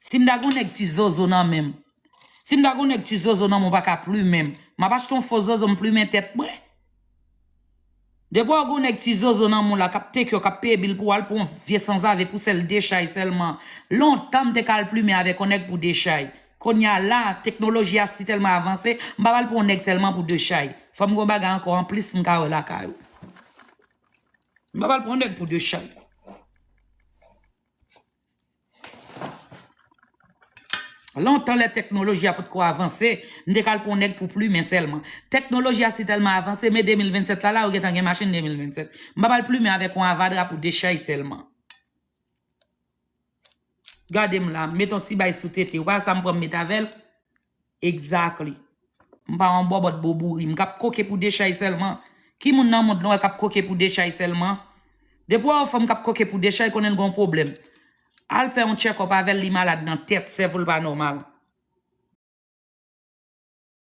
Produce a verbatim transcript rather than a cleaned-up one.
Si m ta gon nèg ti zozo nan men m, si m ta gon nèg ti zozo nan men m, ou pa ka plimen m. M ap achte yon fo zozo, m plimen tèt mwen. Depi w gon nèg ti zozo nan men w la, k ap teke w, k ap peye bil pou w, al pran yon vye sanzave pou sèl de chay sèlman. Lontan m te ka al plimen avèk yon nèg pou de chay. Kounye a la, teknoloji a si tèlman avanse, m p ap al pran yon nèg sèlman pou de chay. Fò m gon bagay ankò anplis m ka wè lakay ou. M p ap al pran yon nèg pou de chay. Lontan lè teknoloji a potko avanse, m te ka al pran yon nèg pou plimen sèlman. Teknoloji a si tèlman avanse, men de mil vennsèt la, la, ou gentan gen machin de mil vennsèt. M p ap al plimen avèk yon avadra pou de chay sèlman. Gade m la, m met yon ti bay sou tete. Ou pa sa m pran m met avè l? Exactly. M pa yon bòbòt bobouri. M k ap koke pou de chay sèlman. Ki moun nan mond lan wè k ap koke pou de chay sèlman? Depi w wè yon fanm k ap koke pou de chay, konnen l gen yon pwoblèm. Al fè yon tchèkòp avè l, li malad nan tèt, sèvo l pa nòmal.